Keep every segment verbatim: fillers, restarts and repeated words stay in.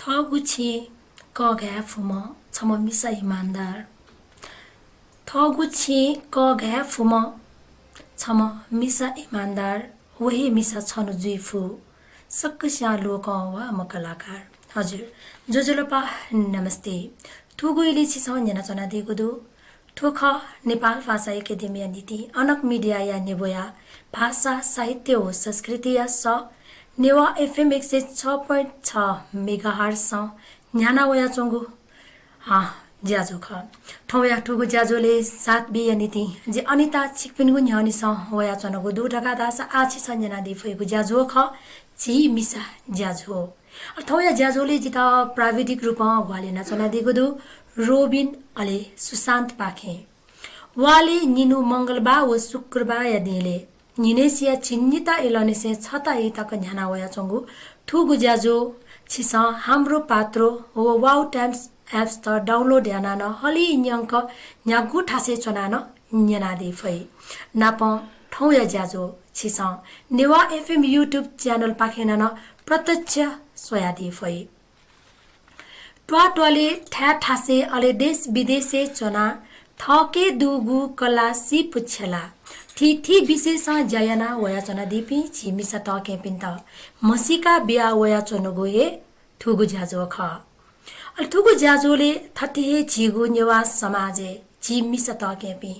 थःगु छेँ कःघाये फुम्ह छम्ह मिसा इमानदार। थःगु छेँ कःघाये फुम्ह छम्ह मिसा इमानदार, व हे मिसा छन्हु जुइ फु। सकस्यां लोकं वाःम्ह कलाकार। हजुर, ज्वजलपा, नमस्ते। थुगु इलय् छिसं न्यनाच्वनादीगु दु थ्व खः नेपाल भाषा एकेडेमीया निंतिं अनक मिडियाया नेब्वया भाषा, साहित्य व संस्कृतिया सः नेवाः एफएम एक सय छ point छ मेगाहर्जसं न्ह्याना वयाच्वंगु, अँ, ज्याझ्वः खः। थौंया थुगु ज्याझ्वलय् साथ बीया निंतिं जि अनिता छिकपिनिगु न्ह्यःने वयाच्वनागु दु धकाः धाःसा आः छिसं न्यनादी फइगु ज्याझ्वः खः झी मिसा ज्याझ्वः। अले थौंया ज्याझ्वलय् जितः प्राविधिक रूपं ग्वाहालि यानाच्वनादीगु दु रोबिन अले सुशान्तपाखें। वालय् निन्हु मंगलबार व शुक्रबारया दिंलय् न्हिनय्‌सिया झिंनिता इलंनिसें छता ई तक न्ह्याना वयाच्वंगु थुगु ज्याझ्वः छिसं हाम्रो पात्रो व वाउ टाइम्स एप्सत download यानाः नं हलिं न्यंक न्ह्यागु थासय् च्वनाः नं न्यनादी फइ। नापं थौंया ज्याझ्वः छिसं नेवाः एफएम YouTube च्यानलपाखें नं प्रत्यक्ष स्वयादी फइ। त्वाःत्वालय् थाय् थासय् अले देश विदेशय् च्वनाः थःके दुगु कला, सिप, छेला थीथी विषयसं ज्या याना वयाच्वनादीपिं झी मिसा तःकेहेँपिन्त म्हसीका बिया वयाच्वनागु हे थुगु ज्याझ्वः खः। अले थुगु ज्याझ्वलय् थथे हे झीगु नेवाः समाजय् झी मिसा तःकेहेँपिं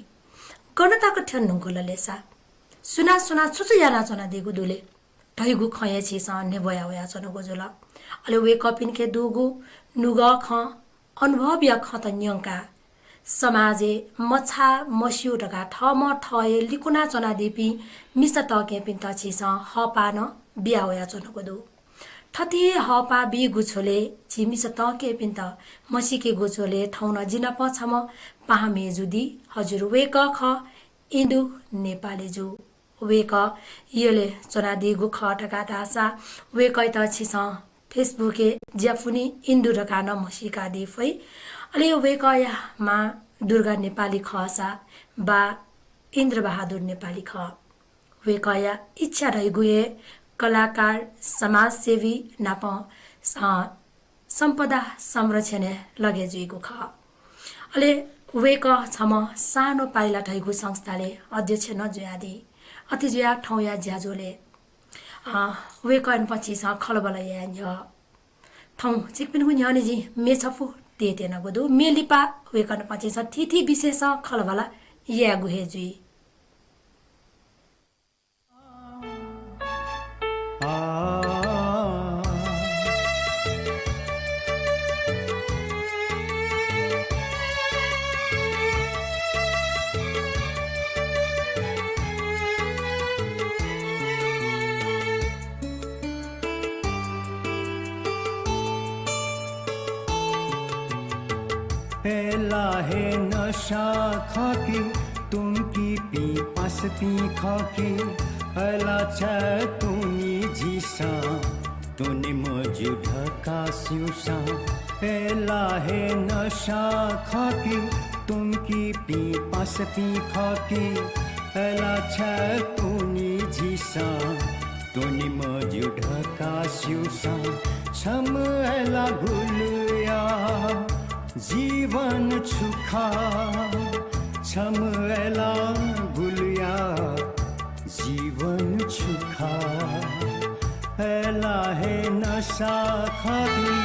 गन तक थ्यन धुंकल ले सा? सुनां सुनां छु छु यानाच्वनादीगु दु ले धइगु खँ हे झीसं न्ह्यब्वया वयाच्वनागु जुल। अले वय्‌कःपिनिके दुगु नुगः खँ, अनुभवया खँत न्यंकाः समाजय् मछाः मस्यू धकाः थःम्हं थः हे लिकुना च्वनादीपिं मिसा तःकेहेँपिन्त झीसं हःपाः नं बिया वयाच्वनागु दु। थथे हे हःपाः बीगु झ्वलय् झी मिसा तःकेहेँपिन्त म्हसीकेगु झ्वलय् थौं नं जि नाप छम्ह पाहां मय्‌जु दी। हजुर, वय्‌कः खः इन्दु नेपाली जु। वय्‌कः यलय् च्वनादीगु खः धकाः धाःसा वय्‌कःयात छिसं Facebook-य् ज्यापुनि इन्दु धकाः नं म्हसीकादी फइ। अले वय्‌कःया मां दुर्गा नेपाली खःसा बाः इन्द्रबहादुर नेपाली खः। वय्‌कःया इच्छा धइगु हे कलाकार, समाजसेवी नापं, अ, सम्पदा संरक्षणय् लगे जुइगु खः। अले वय्‌कः छम्ह सानो पाइला धइगु संस्थालय् अध्यक्ष नं जुयादी। अथे जुयाः थौंया ज्याझ्वलय्, अ, वय्‌कःयात नाप झीसं खँल्हाबल्हा याये न्ह्यः थौं छिकपिनिगु न्ह्यःने जिं म्ये छपु तयेत्यनागु दु। म्ये लिपा वय्‌कःयात नाप झीसं थीथी विषयसं खँल्हाबल्हा यायेगु हे जुइ। अय्‌ला हे नसा खः कि, तुंकीपिं पासापिं खः कि, अय्‌ला छाय् तुं नि झीसं तुं नि मज्यू धकाः स्यूसां। अय्‌ला हे नसा खः कि, तुंकीपिं पासापिं खः कि, अय्‌ला छाय् तुं नि झीसं तुं नि मज्यू धकाः स्यूसां, छम्ह अय्‌ला गुलुया जीवन छु खः, छम्ह अय्‌ला गुलुया जीवन छु खः, अय्‌ला हे नसा खः कि।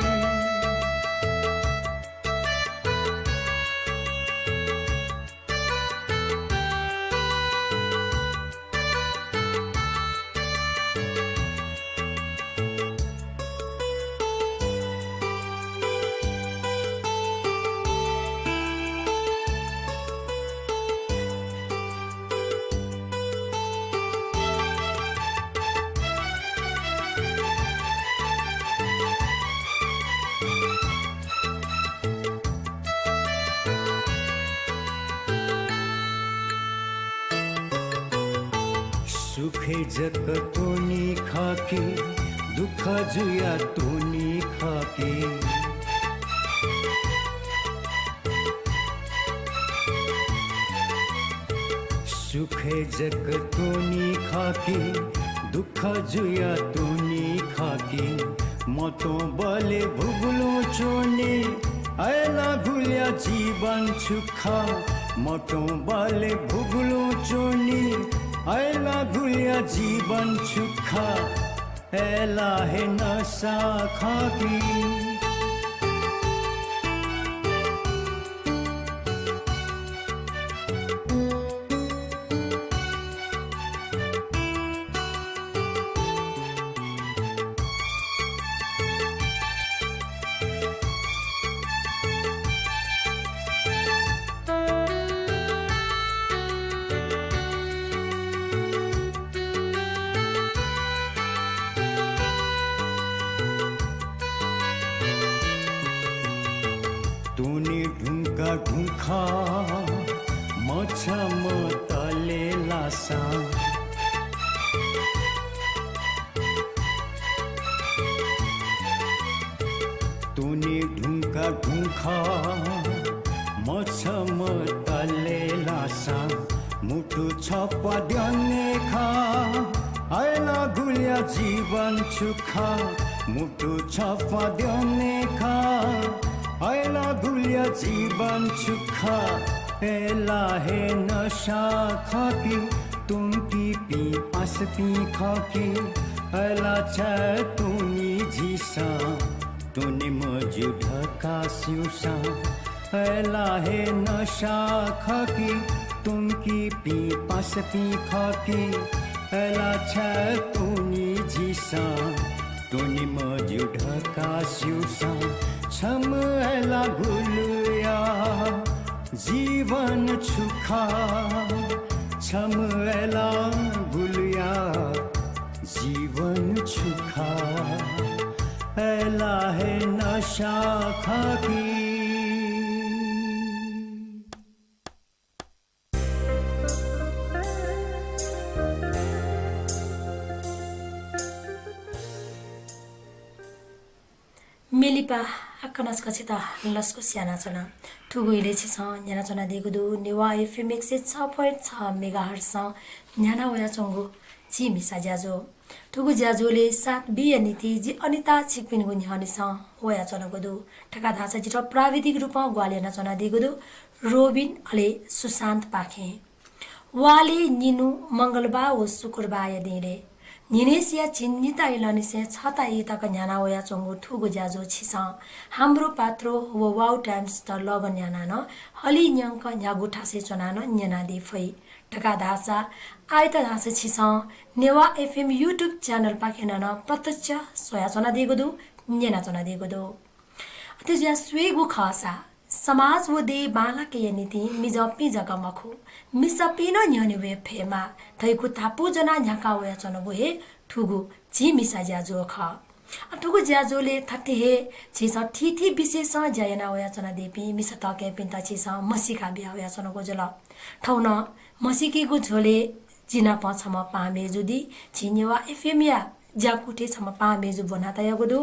सुखय् जक तुं नि खः कि, दुःख जुयाः तुं नि खः कि। सुखय् जक तुं नि खः कि, दुःख जुयाः तुं नि खः कि, मतों बले भुगुलुं च्वनी, अय्‌ला गुलिया जीवन छु खः। मतों बले भुगुलुं च्वनी, अय्‌ला गुलिया जीवन छु खः। अय्‌ला हे नसा खः कि। तुनि ढुंका ढुंखा मछम तले लासा। तुनि ढुंका ढुंखा मछम तले लासा। मुटु छप्पा द्यने खः, अय्‌ला गुलिया जीवन छु खः। मुटु छप्पा द्यने खः, अय्‌ला गुलिया जीवन छु खः। अय्‌ला हे नसा खः कि, तुंकीपिं पासापिं खः कि। अय्‌ला छाय् तुनि झीसं तुनि मज्यू धकाः स्यूसां। अय्‌ला हे नसा खः कि, तुंकीपिं पासापिं खः कि। अय्‌ला छाय् तुनि झीसं तुनि मज्यू धकाः स्यूसां। छम्ह अय्‌ला गुलिया जीवन छु खः। छम्ह अय्‌ला गुलिया जीवन छु खः। अय्‌ला हे नसा खः कि। म्ये लिपा हाकनं छकः छितः लसकुस यानाच्वना। थुगु इलय् छिसं न्यनाच्वनादीगु दु नेवाः एफएम एक सय छ point छ मेगाहर्ट्जं न्ह्याना वयाच्वंगु झी मिसा ज्याझ्वः। थुगु ज्याझ्वलय् साथ बीया निंतिं जि अनिता छिकपिनिगु न्ह्यःनेसं वयाच्वनागु दु। थुकथं धाःसा जितः प्राविधिक रूपं ग्वाहालि यानाच्वनादीगु दु रोबिन अले सुशान्तपाखें। वालय् निन्हु मंगलबार व शुक्रबारया दिंलय् न्हिनय्‌सिया झिंनिता इलंनिसें छता ई तक न्ह्याना वयाच्वंगु थुगु ज्याझ्वः छिसं हाम्रो पात्रो व वाउ टाइम्सत लगन यानाः नं हलिं न्यंक न्ह्यागु थासय् च्वनाः नं न्यनादी फइ। थुकथं धाःसा आःयात धाःसा छिसं नेवाः एफएम YouTube च्यानलपाखें नं प्रत्यक्ष स्वयाच्वनादीगु दु, न्यनाच्वनादीगु दु। अथे जुयाः स्वयेगु खःसा समाज व देय् बांलाकेया निंतिं मिजंपिं जक मखु, मिसापिं नं न्ह्यःने वये फयेमाः धइगु धापू ज्वनाः न्ह्याका वयाच्वनागु हे थुगु झी मिसा ज्याझ्वः खः। अ, थुगु ज्याझ्वलय् थथे हे झीसं थीथी विषयसं ज्या याना वयाच्वनादीपिं मिसातय्‌केपिन्त झीसं म्हसीका बिया वयाच्वनागु जुल। थौं नं म्हसीकेगु झ्वलय् जि नाप छम्ह पाहां मय्‌जु दी। झी नेवाः एफएमया ज्याकुथिइ छम्ह पाहां मय्‌जु ब्वना तयागु दु।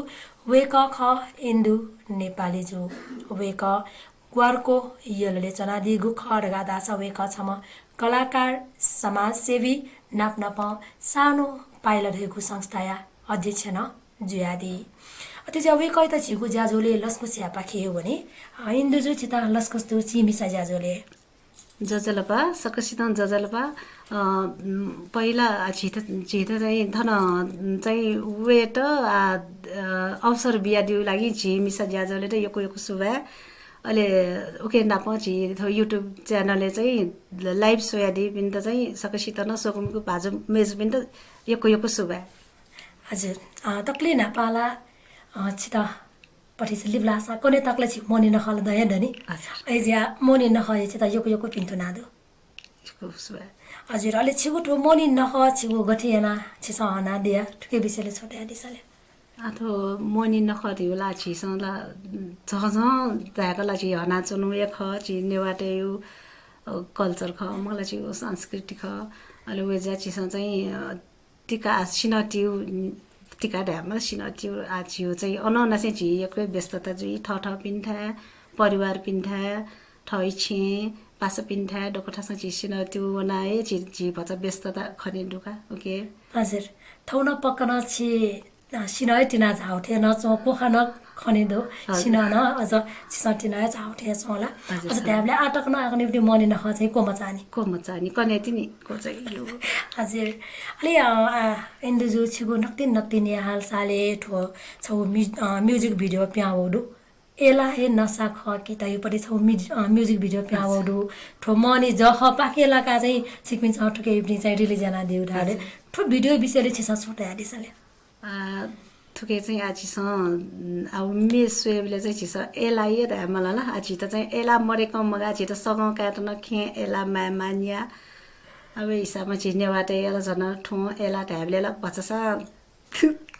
वय्‌कः खः इन्दु नेपाली जु। वय्‌कः ग्वाराको यलय् च्वनादीगु खः धकाः धाःसा वय्‌कः छम्ह कलाकार, समाजसेवी, नापनापं सानो पाइला धइगु संस्थाया अध्यक्ष नं जुयादी। अथे जुयाः वय्‌कःयात झीगु ज्याझ्वलय् लसकुस यायेपाखे हे वने। अ, इन्दु जु छितः लसकुस दु झी मिसा ज्याझ्वलय्। ज्वजलपा, सकसितं ज्वजलपा। अ, उम्, पहिला, अ, झीत, झीत चाहिँ थन, उम्, चाहिँ वेत, आ, अ, अवसर बियादीगु लागि झी मिसा ज्याझ्वलय् त यक्व यक्व सुभाय्। अले उके नाप झी थ्व YouTube च्यानलय् चाहिँ ल-, live स्वयादीपिन्त चाहिँ सकसितं नं स्वकुमिकु भाजु मय्‌जुपिन्त यक्व यक्व सुभाय्। हजुर, अ, दकलय् न्हापां ला, अ, छित पठिस लिपलासा कन्हय् तकला छिगु मोहनी नखः ला दया दनि। हजुर। अय्‌जुया मोहनी नखः हे छित यक्व यक्व भिन्तुना दु। यक्व सुभाय्। हजुर, अले छिगु थ्व मोहनी नखः छिगु गथे याना छिसं हनादिया थुके विषयले छता यादिसा ले। आ, थ्व मोहनी नखः धइगु ला झीसं ला झःझः धायेक ला झी हनाच्वनु हे खः, झी नेवाःतय्‌गु, अ, culture खः, मला झीगु संस्कृति खः। अले वय्‌जुया झीसं चाहिँ, अ, तिका सिनतिउ, तिका धायेमाल सिनतिउ आ झीगु चाहिँ अनंनिसें झी यक्व व्यस्तता जुइ, थःथःपिन्थाय्, परिवारपिन्थाय्, थःगु छेँ, पासापिन्थाय्, दक्व थासं झी सिनतिउ वना हे झी, झी भचा व्यस्तता खने दु का, OK? हजुर, थौं नं पक्का नं छि अ, सिन्हः हे तिना झाःगु थें नं च्वं, कोखा नं खने दु। हजुर। सिन्हः नं अझ छिसं तिना हे झाःगु थें च्वं ला। हजुर, अझ हजुर। धायेबलय् आःतक नं आः कने इपिं मने नखः चाहिँ क्वमचाःनि। क्वमचाःनि, कने तिनि, क्वचाइ यो। हजुर। अले, अ, आ, इन्दुजु छिगु नकतिनि नकतिनि हालसालय् थ्व छगू म्यु-, अ, music video पिहां वःगु दु। एला हे नसा खः कि धइगु पति छगू म्युजि-, अ, music video पिहां वःगु दु। थ्व मने जःखः पाखे लाकाः चाहिँ छिकपिन्सं थुके इपिं चाहिँ release यानादीगु धाःगु दु। हजुर। थ्व video विषयलय् छिसं छुं धयादिसँ ले। आ, थुके चाहिँ आः झीसं, आ, मे स्वयेबलय् चाहिँ झीसं एला हे धायेमाल ला। आ, झीत चाहिँ एला मदय्कं मगाः, झीत सगं कायेत नं खिं एला माय् मानिया। अब हिसाबमा झी नेवाःतय् एला झन थ्वं एला धायेबलय् ला भचासा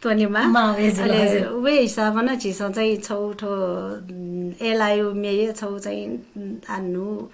त्वनेमाः। माः वये जुल, अले हजुर। व हिसाबमा नं झीसं चाहिँ छगू थ्व, उम्, एलायु मेये छगू चाहिँ, उम्, आ न्हू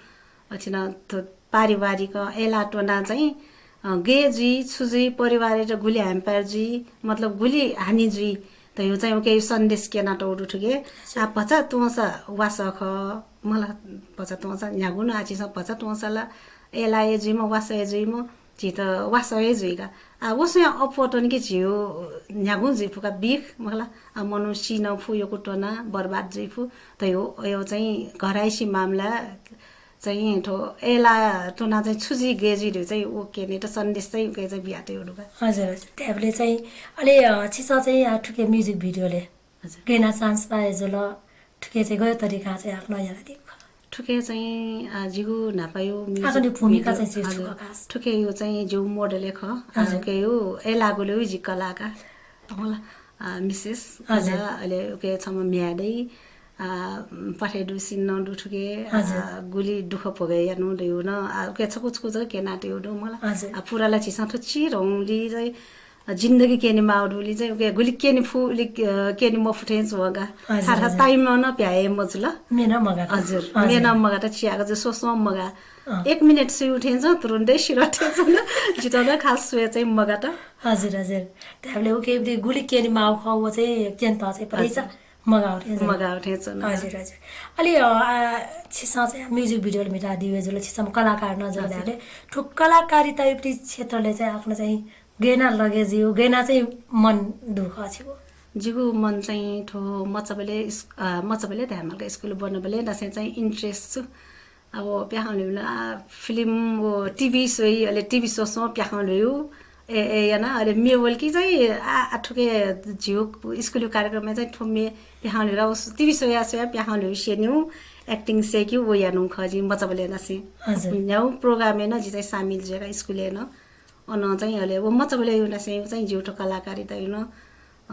अथे नं थ्व पारिवारिक एला त्वना चाहिँ, अ, गय् जुइ, छु जुइ, परिवारय् गुलि ह्याम्पर जुइ, मतलब गुलि हानि जुइ धइगु चाहिँ उके सन्देश क्यनातःगु दु थुके। हजुर। आ, भचा त्वंसा वासः खः, मला भचा त्वंसा न्ह्यागु नं आः झीसं भचा त्वंसा ला एला हे जुइम्ह, वासः हे जुइम्ह, झीत वासः हे जुइका। आ, व स्वयां अप्वः त्वने कि झीगु न्ह्यागुं जुइफु का बिख, मखु ला। आ, मनू सी नं फु, यक्व त्वना बर्बाद जुइफु। त यो, यो चाहिँ घरायसी मामला चाहिँ थ्व एला त्वना चाहिँ छु जुइ गय् जुइ धइगु चाहिँ व क्यनेत सन्देश चाहिँ उके चाहिँ बियातःगु दु का। हजुर, हजुर। धायेबलय् चाहिँ अले, अ, छिसं चाहिँ, अ, थुके music videoलय् हजुर। गय् याना chance पाये जुल, थुके चाहिँ गय् तरिकां चाहिँ आः कने यानादीगु खः? थुके चाहिँ, आ, जिगु न्हापाया music आः कने भूमिका video, चाहिँ छु हजुर। खः खास? थुके यो चाहिँ जिगु model हे खः। आ, हजुर। उके यो एलागुलि जि कलाकार। होला, आ, मिसेस, हजुर। होला, अले उके छम्ह म्ह्याय् दइ, आ, पथय् दु सिन नं दु थुके, आ, हजुर। गुलि दुःख भोगे यानु दयु नं, आ, उके छकू छकू जक क्यनातयु दु मला। हजुर। आ, पुरा ला झीसं थ्व चिधंगुलि चाहिँ जिन्दगी क्यनेमाःगु दुगुलिं चाहिँ उके गुलि क्यने फु, उलि, अ, क्यने मफु थें च्वं का। हजुर, थाथा हजुर। Time नं प्याये मजुल। म्ये नं मगात। हजुर, हजुर। म्ये नं मगात, चियागु जु स्वस्वं मगाः। अँ। एक मिनेट सुयु थें च्वं, तुरुन्तै सिरः थें च्वन। जितः नं खास स्वये चाहिँ मगात। हजुर, हजुर। धायेबलय् उके गुलि क्यनेमाःगु खः, व चाहिँ क्यनेत चाहिँ पलेसा हजुर। मगाः थें च्वन। मगाः थें च्वन। हजुर, हजुर। अले, अ, आ, छिसं चाहिँ music videoलय् म्हितादीगु जुल, छिसं कलाकार नं जुल हजुर। धायेबलय् थ्व कलाकारिताया प्रति क्षेत्रलय् चाहिँ आः कने चाहिँ गय् याना लगे जुइ, गय् याना चाहिँ मन दुःख छिगु? जिगु मन चाहिँ थ्व मचाबलय् इस-, अ, मचाबलय् धायेमाल का, स्कुल ब्वनाबलय् नासें चाहिँ interest छु। अब प्याखं ल्हुइबलय्, आ, film व TV स्वइ, अले TV स्वस्वं प्याखं ल्हुइउ, ए, ए, याना, अले म्ये वल कि चाहिँ, आ, आ, थुके झीगु स्कुलया कार्यक्रमय् चाहिँ थ्व म्ये प्याखं ल्हुइउ, व TV स्वया स्वया प्याखं ल्हुइउ स्यनेउ, acting सय्केउ व यानु खः जिं मचाबलय् नासें। हजुर। न्ह्यागु program-य् नं जि चाहिँ सामिल जुया का स्कुलय् नं। अन चाहिँ अले व मचाबलय् यानासें चाहिँ जिगु थ्व कलाकारिताया नं अ,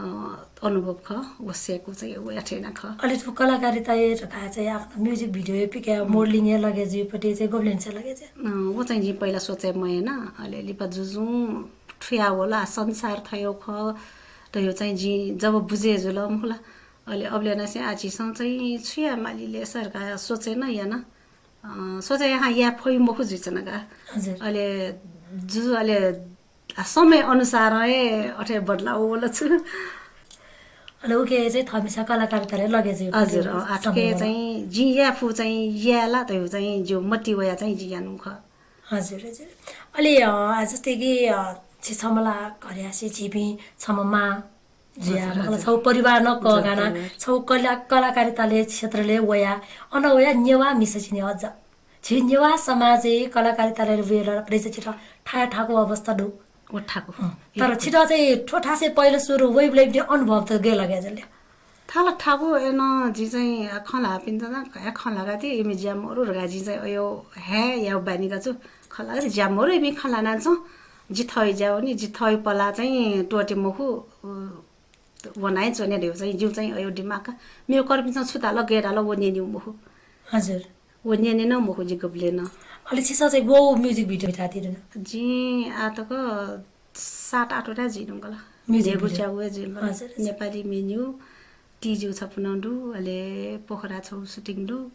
अनुभव खः, व सय्केगु चाहिँ व याथें याना खः। अले थ्व कलाकारिताया धकाः चाहिँ आः कने music video हे पिकाः, अँ। Modelling हे लगे जुइपति चाहिँ गुबलेंनिसें लगे जुइ? अँ, व चाहिँ जिं पहिला सोचे मयाना, अले लिपा जुजुं थुया वल, आ, संसार थयो खः, त यो चाहिँ जिं जब बुझे जुल, मखु ला। अले अबलय् नासें आः झीसं चाहिँ छु यायेमाली ले सर का सोचे नं याना। अ, सोचे हां याये फइ मखु जुइच्वन का। हजुर। अले जु, अले आ, समय अनुसार हे अथे बदलाव वल छु। अले उके चाहिँ थःमिसा कलाकारितालय् लगे जुइ हजुर, अ, आः थुके चाहिँ जिं याये फु चाहिँ याये ला त यो चाहिँ जिगु मति वया चाहिँ जिं यानु खः। हजुर, हजुर। अले, अ, आ, जस्तै कि, अ, छि छम्ह ला घरय् आसे झीपिं छम्ह मां जुया, हजुर, मतलब हजुर। छगू परिवार नं कःघाना, हजुर। छगू कला-, कलाकारितालय् क्षेत्रलय् वया, अन वया नेवाः मिसा छिनि अझ। झी नेवाः समाजय् कलाकारितालय् वयेबलय् छित थाय् थाकु अवस्था दु। व थाकु। अँ। तर छित चाहिँ थ्व थासय् पहिला सुरु वइबलय् अनुभव त गय् लगे जुल? थाला थाकु, अन जि चाहिँ खँ ल्हाःपिन्त नं खँ ल्हाका ति, इमि ज्या मरु धकाः जि चाहिँ अयो हे याउ बानी का छु। खँ ल्हाका ति ज्या मरु, इमि खँ ल्हाना च्वं। जि थःगु ज्या वनी, जि थःगु पला चाहिँ त्वःते मखु। व नाइ च्वने धयो चाहिँ जिउ चाहिँ अयो दिमाग का। मेउ कर्पिन्सं छु धाल, गय् धाल, व न्यनेउ मखु। हजुर। व न्यने नं मखु जि गबलें नं। अले छिसं चाहिँ ग्व music video म्हितादी धुन? जिं आः तक सात आठवटा जुइ धुंकल। Music video? च्यागु हे जुइ धुंकल। हजुर, हजुर। नेपाली म्ये निउ, तिजु छपु नं दु, अले पोखरा छौ shooting दु।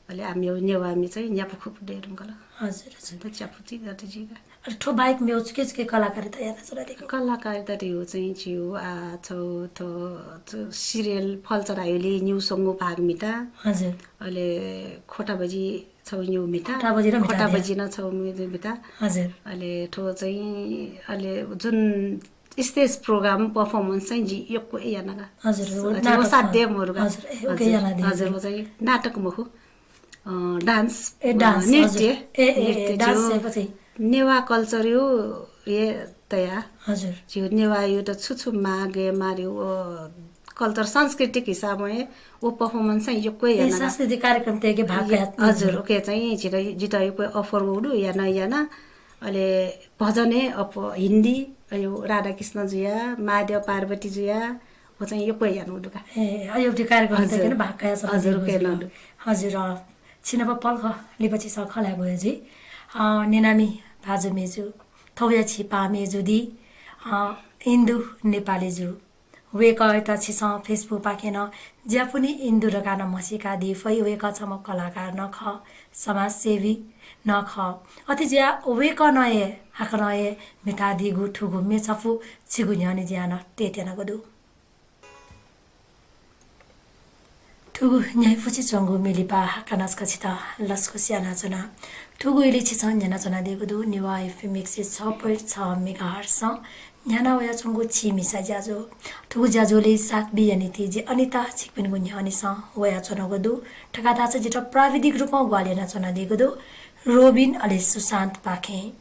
अले आः मेउ नेवाः म्ये चाहिँ न्यापु खुपु दये धुंकल। हजुर, हजुर। त च्यापु ति दत जिगा। अले थ्व बाहेक मेउ छुके छुके कलाकारिता याना च्वनादीगु? कलाकारिता त यो चाहिँ जिउ आः छौ थ्व, थ्व serial फलचरायुली निउ स्वंगू भाग म्हिता। हजुर। अले खोटाबजी छौ निउ म्हिता। खोटाबजी र म्हिता खोटाबजी न छौ म्हिता। हजुर। अले थ्व चाहिँ अले जुन stage program performance चाहिँ जिं यक्व याना का। हजुर, व अझ नाटक, साध्य मरु का। हजुर, ए, OK, हजुर, याना दे। हजुर, व चाहिँ नाटक मखु, अ, dance, ए, अ, dance, नृत्य, हजुर। ए, ए, ए, नृत्य dance जो चाहिँ पछि नेवाः culture यो ये तया। हजुर। जो नेवाः यो त छु छु माग, मारियो, अ, culture सांस्कृतिक हिसाबं हे वो performance चाहिँ यक्व ए, याना का। सांस्कृतिक कार्यक्रम तय्के भाग ये, कया। हजुर, OK, चाहिँ जित, जित यक्व offer वःगु दु, याना, याना। अले भजन हे अप, हिन्दी, अयो राधाकृष्ण जुया, महादेव पार्वती जुया, व चाहिँ यक्व याना दु का। ए, अयो कार्यक्रम हजुर। तय्के भाग कया छ। हजुर, OK, हजुर। हजुर, अ, छिनाप पलख लिपा छिसं खँ ल्हाये गयो जुइ। अ, नेनामि भाजु मेजु, थौंया झी पाः मेजु दी, अ, इन्दु नेपाली जु। वय्कःयात छिसं Facebook पाखें नं ज्यापुनि इन्दु धकाः नं म्हसीका दी फइ। वय्कः छम्ह कलाकार नं खः, समाजसेवी नं खः। अथे जुया वय्कलं हे हाकनं हे म्हितादीगु थुगु म्ये छपु छिगु न्ह्यःने जिं हानं तयेत्यनागु दु। थुगु न्ह्याइपुसे च्वंगु म्ये लिपा हाकनं छकः छितः लसकुस यानाच्वना। थुगु इलय् छिसं न्यनाच्वनादीगु दु नेवाः FM एक सय छ point छ megahertz न्ह्याना वयाच्वंगु झी मिसा ज्याझ्वः। थुगु ज्याझ्वलय् साथ बियानिंतिं जि अनिता छिकपिनिगु न्ह्यःनेसं वयाच्वनागु दु। थुकथं धाःसा जितः प्राविधिक रूपं ग्वाहालि यानाच्वनादीगु दु रोबिन अले सुशान्तपाखें।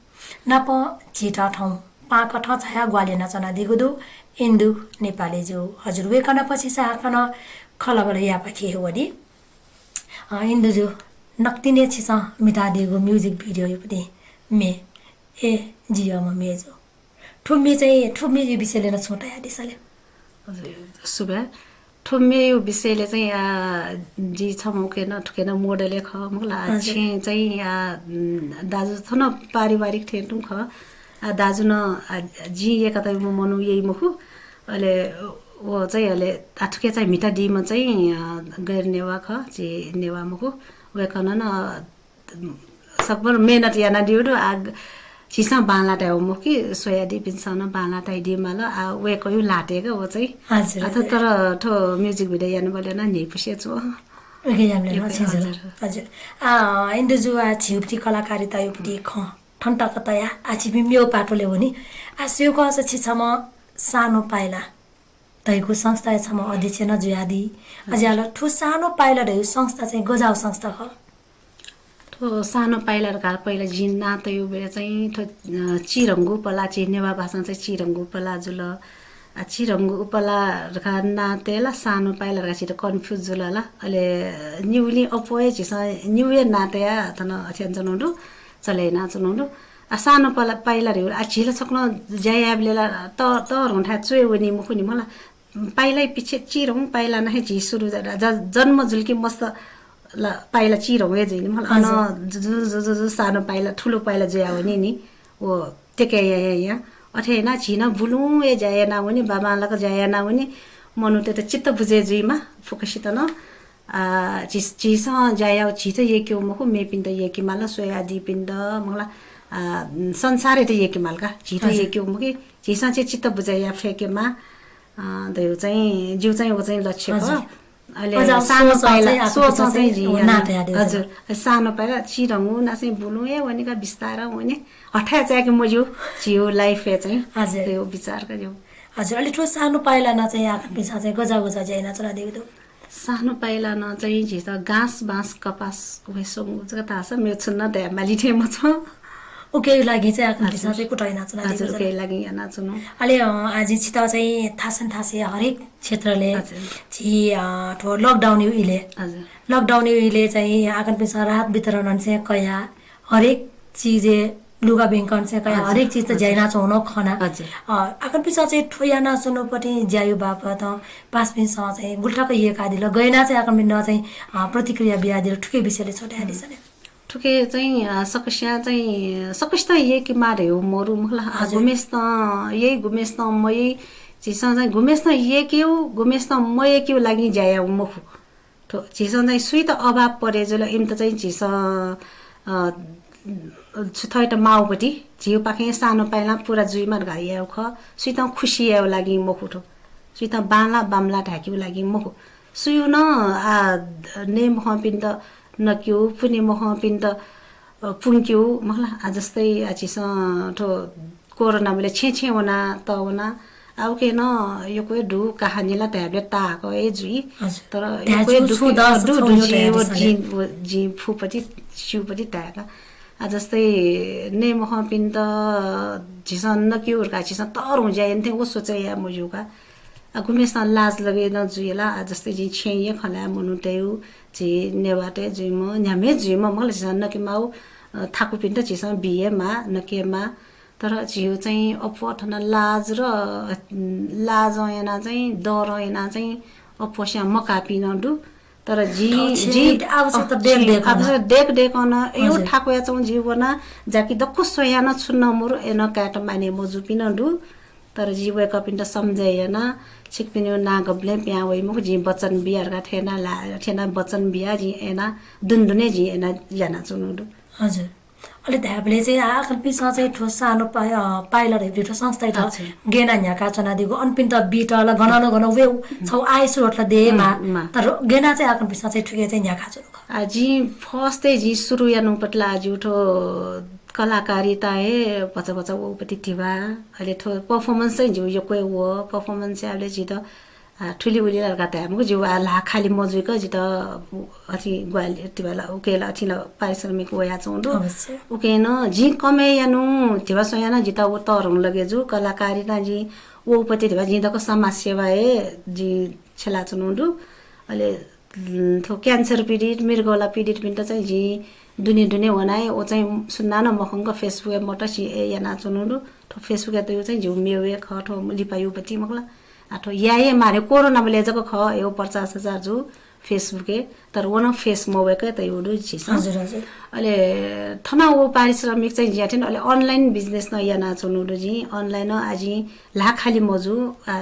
नापं झीत थौं पाकथं झायाः ग्वाहालि यानाच्वनादीगु दु इन्दु नेपाली जु। हजुर, वय्कः नाप छिसं हाकनं खँल्हाबल्हा यायेपाखे हे वनी। अ, इन्दु जु, नकतिनि छिसं म्हितादीगु music video यो पनि म्ये, ए जियाम्ह मेजु। थ्व म्ये चाहिँ, थ्व म्ये विषयलय् नं छुं धयादिसँ ले। हजुर, सुभाय्। थ्व म्ये विषयलय् चाहिँ, आ, जि छम्ह उखेन, थुखेन model हे खः, मखु ला, आ, हजुर। छेँ चाहिँ, आ, उम्, दाजु थन पारिवारिक थें तुं खः। आ, दाजु नं, आ, जिं यय्का तयाम्ह मनू यइ मखु। अले व चाहिँ अले आ थुके चाहिँ म्हितादीम्ह चाहिँ, अ, गैर नेवाः खः, झी नेवाः मखु। वय्कलं नं, अ, सकभर मेहनत यानादीगु दु। आ, झीसं बांलाः धायेगु मखु कि, स्वयादीपिन्सं नं बांलाः धायेदी माल। आ, वय्कःया ल्हातय् का व चाहिँ। हजुर, अ, हजुर। तर थ्व music video यानाबलय् नं न्ह्यइपुसे च्वं। OK, यामले नं, OK, हजुर। हजुर। हजुर। आ, इन्दु जु, आ, झीगु पति कलाकारिताया पति खँ थन तक तया, आ, छिपिं मेगु पाटोलय् वनी। आ, स्वयेकःसा छि छम्ह सानो पाइला धइगु संस्थाया छम्ह अध्यक्ष नं जुयादी। हजुर। अज्याःगु थ्व सानो पाइला धइगु संस्था चाहिँ गज्याःगु संस्था खः? थ्व सानो पाइला धकाः पहिला जिं नां तयागु बेला चाहिँ थ्व, अ, चिधंगु उपला, झी नेवाः भाषां चाहिँ चिधंगु उपला जुल। आ, चिधंगु उपला धकाः नां तये ला सानो पाइला धकाः झीत confuse जुल ला। अले निगुलिं अप्वः हे झीसं निगू हे नां तयाः थन अथे यानाच्वनागु दु, चले यानाच्वनागु दु। आ, सानो पाइला, पाइला धइगु, आ, झी ला छकलं ज्या यायेबलय् ला त-, तःधंथाय् च्वय् वनी मखु नि मला। पाइलाया पिछे चिधंगु पाइला नं हे झी सुरु ज-, ज-, जन्म जुल कि मस्त ला पाइला चिधंगु हे जुइ नि मला। हजुर। अन जु, जु, जु, जु, जु सानो पाइला, ठुलो पाइला जुया वनी नि। व तेके या, या, या। अथे यानाः झी नं बुलुं हे ज्या याना वनी, बांबांलाक ज्या याना वनी। मनूतय्त चित्त बुझे जुइमा, फुक्कसित नं। आ, झी, झीसं ज्या याउ, झीत यय्केगु मखु, मेपिन्त यय्के माल, स्वयादीपिन्त, मखु ला, आ, संसारयात यय्के माल का। झीत हजुर। यय्केगु मखु कि, झीसं चाहिँ चित्त बुझे याये फय्केमा, अ, धइगु चाहिँ, जिगु चाहिँ व चाहिँ लक्ष्य खः। हजुर। अले अझ सानो सोच पाइला, चाहिँ आफू सोच चाहिँ चाहिँ जिं ओ याना। नां तयादीगु हजुर। जुल। सानो पाइला चिधंगु नां चाहिँ बुलुं हे वनी का बिस्तारं वनी। हथाय् चाय्के मज्यू, झीगु life हे चाहिँ। हजुर। धइगु विचार का ज्यू। हजुर, अले थ्व सानो पाइला नं चाहिँ आखनपिन्सं चाहिँ गज्याः गज्याः ज्या यानाच्वनादीगु दु? सानो पाइला नं चाहिँ झीत घाँस, बाँस, कपास, उहे स्वंगु जक धाःसा मेगु छुं नं धयामाली थें मच्वं। उकिया लागि चाहिँ आखनपिन्सं हजुर। चाहिँ कुतः यानाच्वनादीगु हजुर, जुल। उकिया लागि यानाच्वनु। अले, अ, आ, जिं छित चाहिँ थासन थासे हरेक क्षेत्रले हजुर। झी, अ, थ्व lockdown या इलय्। हजुर। Lockdown या इलय् चाहिँ आखनपिन्सं राहत वितरण चाहिँ कया हरेक चिजय् लुगा ब्यंकन चाहिँ कया हजुर, हरेक चिज त हजुर। ज्या यानाच्वंगु नं खना। हजुर। अ, आखनपिन्सं चाहिँ थ्व यानाच्वनापति ज्याया बापत पासापिन्सं चाहिँ गुलि तक यय्कादिल, गय् यानाः चाहिँ आखनपिन्सं चाहिँ, अ, प्रतिक्रिया बियादिल, थुकिया विषयलय् छुं धयादिसँ ले। थुके चाहिँ, अ, सकस्यां चाहिँ, सकसितं यय्केमाः धइगु मरु मखु ला। आ, हजुर। गुम्हेसितं यइ, गुम्हेसितं मयइ। झीसं चाहिँ गुम्हेसितं यय्केगु, गुम्हेसितं मयय्केगु लागि ज्या याउ मखु। थ्व, झीसं चाहिँ सुइत अभाव परे जुल, इमित चाहिँ झीसं, अ, छु थय्त माउपति, झीउपाखें सानो पाइलां पूरा जुइमा धकाः याउ खः। सुइत खुसी याउ लागि मखु थ्व। सुइत बांला बांमला धाकेउ लागि मखु। सुयु नं, आ, नये मखंपिन्त नकेउ, पुने मखंपिन्त, अ, पुंकेउ, मखु ला, आ, जस्तै, आ, झीसं थ्व कोरोनाबलय् छेँ छेँ वना त वना। आ, उके नं यक्व दु कहानी ला धायेबलय् ताःहाकः हे जुइ। हजुर। तर धाये यक्व दु, दु, दु, जिं व, जिं, व, जिं फुपति, स्यूपति धायेका। आ, जस्तै नये मखंपिन्त झीसं नकेगु धकाः झीसं तःधंगु ज्या याना थें व सोचे याये मज्यू का। आ, गुम्हेसिनं लाज लगे नं जुइ ला। आ, जस्तै जिं छेँया खँ ल्हाये मनूतय्, झी नेवाःतय् जुइम्ह, न्ह्याम्ह जुइम्ह, मखु ला, झीसं नके माःगु, अ, थाकुपिन्त झीसं बी हे माः, नके माः। तर झीगु चाहिँ अप्वः थन लाज र, अ, लाजं याना चाहिँ, डरं याना चाहिँ अप्वःस्यां मकाःपिं नं दु। तर जिं, जिं आवश्यकता देख देख, आवश्यकता देख देख नं, ए, थाकुया चाहिँ जि वना, जाकि दक्व स्वयां नं छुं नं मरु, अय्नं कायेत माने मजूपिं नं दु। तर जि वय्कःपिन्त सम्झे याना, छिकपिनिगु नां गबलें पिहां वइ मखु, जिं वचन बिया धकाः थेना ला, थेना वचन बिया, जिं अय्ना, दुने दुने जिं अय्ना यानाच्वनु दु। हजुर। अले धायेबलय् चाहिँ आ, आखनपिन्सं चाहिँ थ्व सानो पा-, अ, पाइला धइबलय् थ्व संस्थायात गय् याना न्ह्याकाच्वनादीगु, अनपिन्त बीत ला गन न गन वयेगु, छगू आय स्रोत ला दये माः। तर गय् याना चाहिँ आखनपिन्सं चाहिँ थुके चाहिँ न्ह्याकाच्वनु खः। आ, जिं first-य् जिं सुरु यानुपति ला जिगु थ्व कलाकारिता हे भचा भचा वःपति धिबा, अले थ्व performance चाहिँ जिगु यक्व हे वः। Performance याबलय् जित आ, थुलि उलि ला धकाः धाये मखु, जिगु आ ल्हाः खालि मजुइक जित अथे ग्वाहालि धिबा ला, उके ला अथे ला पारिश्रमिक वयाच्वं दु। अवश्य। उके नं जिं कमय् यानु धिबा स्वयां नं जित व तःधंगु लगे जू। कलाकारिता जिं वःपति धिबा जिं दक्व समाजसेवा हे जिं छ्यलाच्वनु दु। अले, उम्, थ्व cancer पीडित, मृगौला पीडितपिन्त चाहिँ जिं दुने दुने वना हे, व चाहिँ सुनानं मखंक Facebook-य् मत सिं हे यानाच्वनु दु। थ्व Facebook-य् त यो चाहिँ जिगु मेगु हे खः, थ्व लिपा युपति मखु ला। आ, थ्व याये मारे कोरोनाबलय् जक खः, यो पचास हजार जू Facebook-य्, तर व नं face मवय्क तयागु दु झीसं। हजुर, हजुर। अले थन व पारिश्रमिक चाहिँ ज्या थें, अले online business नं यानाच्वनु दु जिं। Online नं आ जिं ल्हाः खालि मजू, आ,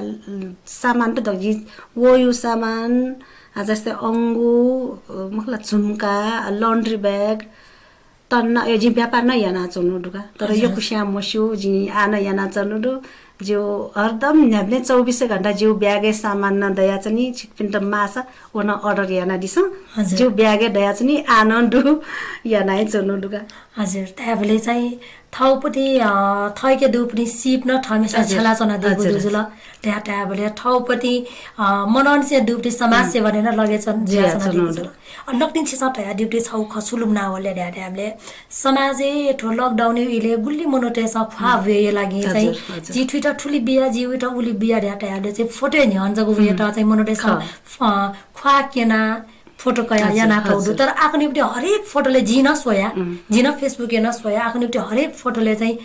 सामान त दक्व जिं वःयु सामान, आ, जस्तै अंगु, अ, मखु ला झुम्का, आ, laundry bag, तन नं, ए, जिं व्यापार नं यानाच्वनु दु का। तर यक्वस्यां मस्यू, जिं आ नं यानाच्वनु दु। जिगु हरदम न्ह्याबलें चौबिसै घण्टा जिगु bag-य् सामान नं दयाच्वनी, छिकपिन्त माःसा व नं order यानादिसँ। हजुर। जिगु bag-य् दयाच्वनी, आ नं दु, याना हे च्वनु दु का। हजुर, धायेबलय् चाहिँ थौपति, अ, थःके दुपति सीप नं थःम्हेसिनं छ्यलाच्वनादीगु दु जुल। धाये, धायेबलय् थौपति, अ, मनंनिसें दुपति समाजसेवा नं लगे च्वन, जुयाच्वनादीगु जुल। अ, नकतिनि छिसं धयादीपति छगू खँ छु लुमना वल धाये, धायेबलय् समाजय् थ्व lockdown-य् इलय् गुलि मनूतय्‌सं ख्वाः ब्वयेया लागि चाहिँ, हजुर, हजुर। जि थुइत थुलि बिया, जि उइत उलि बिया धाये, धायेबलय् चाहिँ फोटोया न्ह्यःने जक वयेत चाहिँ मनूतय्‌सं, अ, ख्वाः क्यना, फोटो कया याना तौ दु। तर आखनिपति हरेक फोटोले जिं नं स्वया, जिं नं Facebook-य् नं स्वया, आखनिपति हरेक फोटोले चाहिँ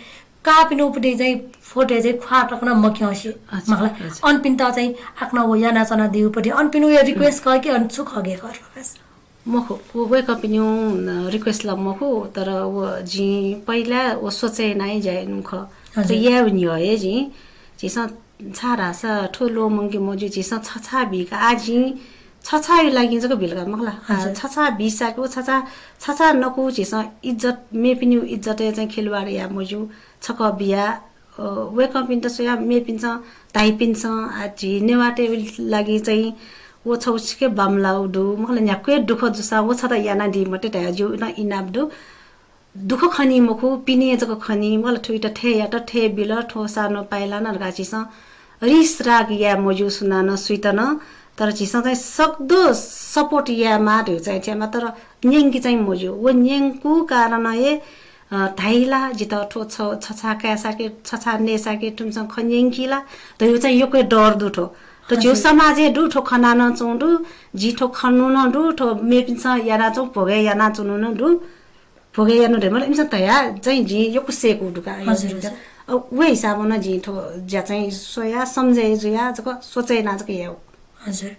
काःपिनिपति चाहिँ फोटो चाहिँ ख्वाः तक नं मक्यंसे, मखु ला, अनपिन्त चाहिँ आखन व यानाच्वनादीपति अनपिनिगु request खः कि अन छु खः गे खः? मखु, व वय्कःपिनिगु, अ, request ला मखु, तर व जिं पहिला व सोचे याना हे ज्या यानु खः। हजुर। त यायेगु न्ह्यः हे जिं, झीसं छाय् धाःसा थ्व ल्वःमंके मज्यू, झीसं छछाः बीका, आ जिं छछाःया लागि जक बिल का, मखु ला। हजुर। छछाः बीसाके व छछाः, छछाः नकू झीसं इज्जत, मेपिनिगु इज्जतय् चाहिँ खेलवाड याये मज्यू। छकः बिया, अ, वय्कःपिन्त स्वयाः मेपिन्सं, धाइपिन्सं, आ, झी नेवाःतय् लागि चाहिँ व छगू छुकिया बांमलाःगु दु। मखु ला, न्ह्याक्व दुःख जूसां व छता यानादी मते धयाः जिगु नं इनाप दु। दुःख खनी मखु, पिने जक खनी, मखु ला, थुइत थथे यात, थथे बिल, थ्व सानो पाइला नं धकाः झीसं रिसराग याये मज्यू सुनानं सुइत नं। तर झीसं चाहिँ सक्दो support यायेमाः धइगु चाहिँ थें माः, तर न्यंके चाहिँ मज्यू। व न्यंकूगु कारणं हे, अ, धाइ ला, जितः थ्व छ-, छछाः कायेसाके, छछाः नयेसाके, थुमिसं खँ न्यंकी ला धइगु चाहिँ यक्व हे डर दु थ्व। थ्व झीगु समाजय् दु, थ्व खना नं च्वं दु, जिं थ्व खनु नं दु, थ्व मेपिन्सं यानाच्वं, भोगय् यानाच्वनु नं दु। भोगय् यानु धइम्ह ला इमिसं धयाः चाहिँ जिं यक्व सय्कू दु का। हजुर, हजुर। अ, व हिसाबं नं जिं थ्व ज्या चाहिँ स्वयाः सम्झे जुयाः जक सोचे यानाः जक यायेगु। हजुर।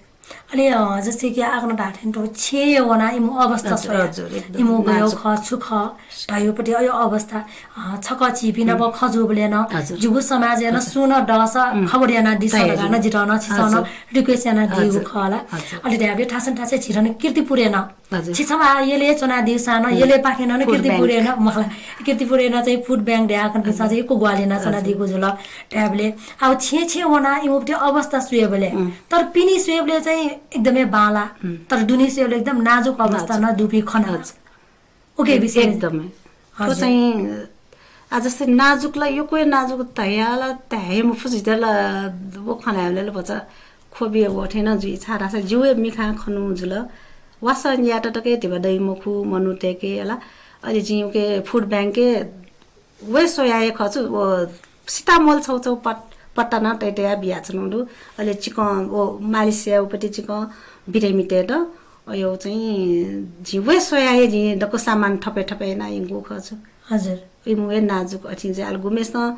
अले, अ, जस्तै कि आखन धाःथें थ्व छेँय् वनाः इमिगु अवस्था स्वयाः, हजुर, एकदम इमिगु गय् नाजुक। खः, छु खः, धइगुपति अय् अवस्था, अ, छकः झीपिं नाप खँ जूबलय् नं, हजुर। जिगु समाजय् नं सुं नं दःसा खबर यानादिसँ धकाः नं जितः नं छिसं नं request यानादीगु खः ला। हजुर। अले धायेबलय् थासं थासय् झीत नं कीर्तिपुरय् नं हजुर। छिसं आ यलय् च्वनादीसां नं, यलय् पाखें नं कीर्तिपुरय् नं, मखु ला, कीर्तिपुरय् नं चाहिँ food bank धयाः आखनपिन्सं चाहिँ यक्व ग्वाहालि यानाच्वनादीगु जुल। धायेबलय् आः छेँ छेँ वनाः इमिगु अवस्था स्वयेबलय्, तर पिने स्वयेबलय् चाहिँ एकदमै बांला, तर दुने स्वयेबलय् एकदम नाजुक अवस्था नं दुपिं खना। हजुर। उके विषय एकदमै। थ्व चाहिँ आ, जस्तै नाजुक ला, यक्व हे नाजुक धया ला धाये मफु, जितः ला व खँ ल्हायेबलय् ला भचा ख्वबि व थें नं जुइ, छाय् धाःसा जिगु हे मिखां खनु जुल। वासः न्यायेत तक हे धिबा दइ मखु मनूतय्‌के ला। अले जिं उके food bank-य् व हे स्वया हे खः छु, व सितामोल छौ छौ पत-, पत्ता नं तया तया बियाच्वनु दु। अले चिकं व मालिस यायेगुपट्टि चिकं बिरामीतय्‌त अयो चाहिँ जिं व हे स्वया हे जिं दक्व सामान थपे थपे याना यंगु खः छु। हजुर। इमु हे नाजुक अथें जुयाः गुम्हेसिनं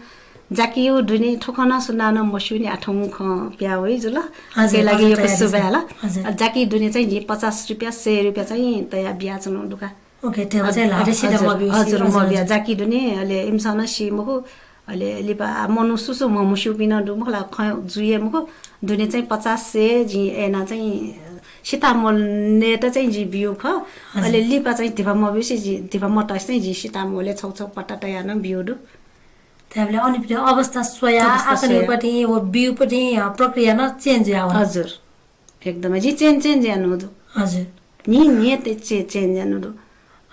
जाकियो दुने थुखनं सुनानं मस्यूनि आथौं खँ पिया वइ जुल। हजुर, उके लागि हजुर, यक्व तयारी सुभाय् छ। ला। हजुर। अ, जाकि दुने चाहिँ जिं पचास रुपियाँ, सय रुपियाँ चाहिँ तया बियाच्वनु दुका। OK, थ्व चाहिँ अ, ल्हातय् सिधा हजुर, मब्यू, हजुर, हजुर, मब्या हजुर। जाकि दुने, अले इमिसं नं सी मखु, अले लिपा आ, मनू सुसु म्हमस्यूपिं नं दु मखु ला, खँ जुइ हे मखु, दुने चाहिँ पचास सय जिं याना चाहिँ सितामोल नयेत चाहिँ जिं बियु खः। हजुर। अले लिपा चाहिँ धिबा मब्यूसे जि, धिबा मतसे चाहिँ जिं सितामोलय् छौ छौ पत्ता तया नं बियु दु। त्यहाँबलय् अनिपट्टि अवस्था स्वया, अवस्था स्वया। आखनिपट्टि व बियुपट्टि, अ, प्रक्रिया नं change जुया वन। हजुर। एकदमै जि change change यानु दु। हजुर। नि नि ते चे-, change यानु दु।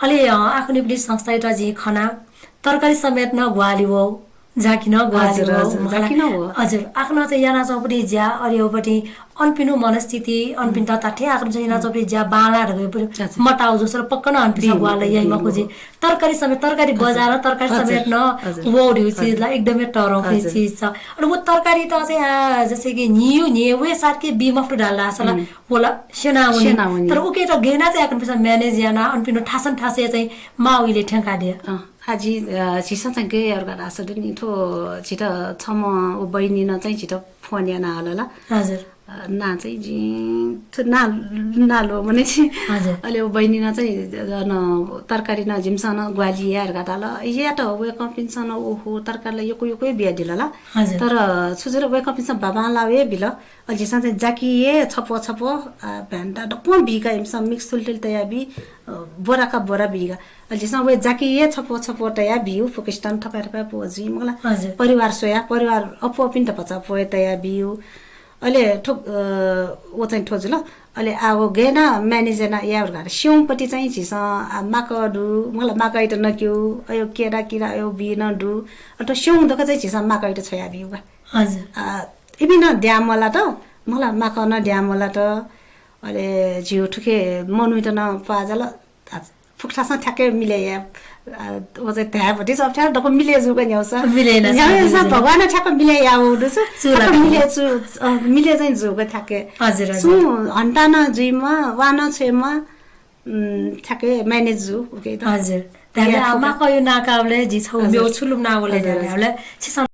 अले, अ, आखनिपट्टि संस्थायात जिं खना, तरकारी समेत नं ग्वाहालि वः, जाकि नं ग्वाहालि हजुर, वः, हजुर, मला। जाकि नं वः। हजुर, आखनं चाहिँ यानाच्वंपट्टि ज्या, अले योपट्टि अनपिनु मनस्थिति, अनपिन्त हम्म। ताथे आखनं चाहिँ यानाच्वंपट्टि ज्या बांला धकाः हजुर। मताउ जसर पक्क नं अनपिन्सं बी, ग्वाहालि याइ बी, मखु बी। जि। तरकारी समेत, तरकारी हजुर। बजारं, तरकारी हजुर। समेत नं हजुर। वः धइगु चिज हजुर। ला एकदमै तःधंगु हजुर। चिज छ। अले व तरकारी त चाहिँ, आ, जस्तै कि न्हियु न्हियु व साथ के बी मफुत धाल धाःसा ला, हम्म। व ला स्यना वनी। स्यना वनी। तर उके त गय्‌ना चाहिँ आखनपिन्सं manage याना, अनपिनु थासन थासय् चाहिँ माउ इलय् थ्यंकादिया। अँ, आ जि, अ, झीसं चाहिँ गय् याये धकाः धाःसा दु नि, थ्व झीत छम्ह व बहिनीनं चाहिँ झीत phone याना हल ला। हजुर। अ, ना चाहिँ जिं, थ्व ना, ना ल्वःमने नि। हजुर। अले व बहिनीनं चाहिँ, अ, न, तरकारी नं जिमिसं नं ग्वाहालि याये धकाः धाल। यात वय्‌कःपिन्सं नं ओहो, तरकारी ला यक्व यक्व हे बियादिल ला। हजुर। तर छु जुल, वय्‌कःपिन्सं बांबांलाः हे बिल। अले झीसं चाहिँ जाकि हे छप्वः छप्वः, अ, भ्यान्ता दक्वं बीका, इमिसं mix थुलथुल तया बी, अ, बोरा का बोरा बीका। अले झीसं व जाकि हे छप्वः छप्वः तया बियु, फुक्कसितं थपाय् थपाय् प्वः जुइ मखु ला। हजुर। परिवार स्वया, परिवार अप्वःपिन्त भचा प्वः तया बियु। अले थ्व, अ, व चाहिँ थ्व जुल। अले आ व गय् याना manage याना याये धकाः स्यंपट्टि चाहिँ झीसं आ माकः दु, मखु ला माकःयात नकेउ, अयो केरा किरा अयो बी नं दु। अले थ्व स्यं दक्व चाहिँ झीसं माकःयात छ्वया बियु का। हजुर। आ, इपिं नं द्याः मलात, मखु ला माकः नं द्याः मलात। अले झीगु थुखे मनूयात नं प्वाः जाल। आ, फुक्कसितं थ्याक्क मिले या, आ, व चाहिँ धायेपट्टि चाहिँ थ्याक्क दक्व मिले जूगु न्ह्यःसा। मिले याना, न्ह्यःसा मिले। भगवानं थ्याक्क मिले याउ दु छु। चू ला थ्याक्क का। मिले चू, अ, मिले चाहिँ जूगु थ्याक्क। हजुर, हजुर। सुं हन्ता नं जुइमा, वा नं छ्वयेमा, उम्, थ्याक्क manage जू, उके त। हजुर। त्याबले या, आ फुक्क। माकःया नाकाबले जि छौ हजुर। मेउ छुलुम नावले हजुर, हजुर। त्याबले छिसं